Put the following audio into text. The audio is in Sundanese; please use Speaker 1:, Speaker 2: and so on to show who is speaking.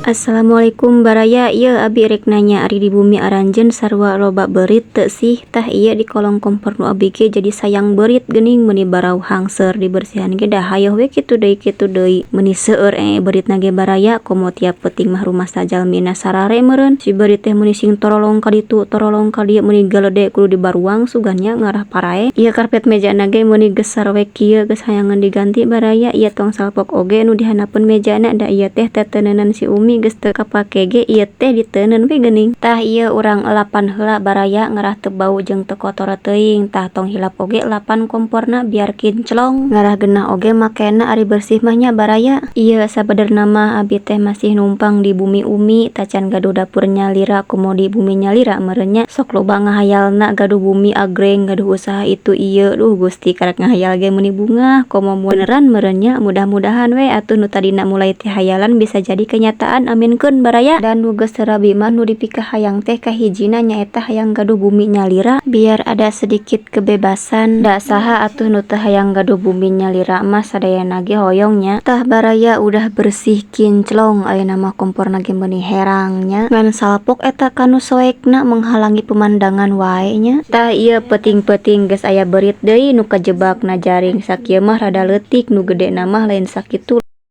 Speaker 1: Assalamualaikum, baraya. Ieu abi rek nanya, ari di bumi aranjeun sarua loba beurit teu sih? Tah, ieu di kolong kompor nu abi ge jadi sayang beurit geuning, meuni barau hangseur dibersihan ge da hayoh we kitu deui kitu deui, meuni seueur beuritna ge, baraya. Komo tiap peuting mah rumasa jalmina sarare meureun. Si beurit teh meuni sing torolong ka ditu, torolong ka dieu, meuni galede kudu dibaruang sugan nya, ngarah parae. Ieu karpet mejana ge meuni geus sarowek kieu, geus hayangeun diganti, baraya. Ieu tong salpok oge nu dihandapeun mejana, da ieu teh teteneunan si umi geus teu kapake ge, ieu teh diteuneun we geuning. Tah, ieu urang elapan heula, baraya, ngarah teu bau jeung teu kotor teuing. Tah, tong hilap oge lapan komporna biar kinclong, ngarah geunah oge makena ari bersih mah nya, baraya. Ieu sabenerna mah abi teh masih numpang di bumi umi, tacan gaduh dapur nyalira komo di bumi nyalira meureun nya. Sok loba ngahayalna gaduh bumi agreng, gaduh usaha itu ieu. Duh Gusti, karek ngahayal ge meuni bungah komo beneran meureun nya. Mudah-mudahan we atuh nu tadina mulai ti hayalan bisa jadi kenyataan, aminkeun, baraya. Dan nu geus serabi mah nu dipikahayang teh kahijina nyaeta hayang gaduh bumi nyalira biar ada sedikit kebebasan. Da saha atuh nu teu hayang gaduh bumi nyalira mah, sadayana ge hoyong nya. Tah, baraya, udah bersih kinclong, ayeuna mah komporna ge meuni herang nya, ngan salpok eta kanu soekna menghalangi pemandangan wae nya. Tah, ieu peuting-peuting geus aya beurit deui nu kajebak na jaring. Sakieu mah rada leutik, nu gedena mah lain sakitu.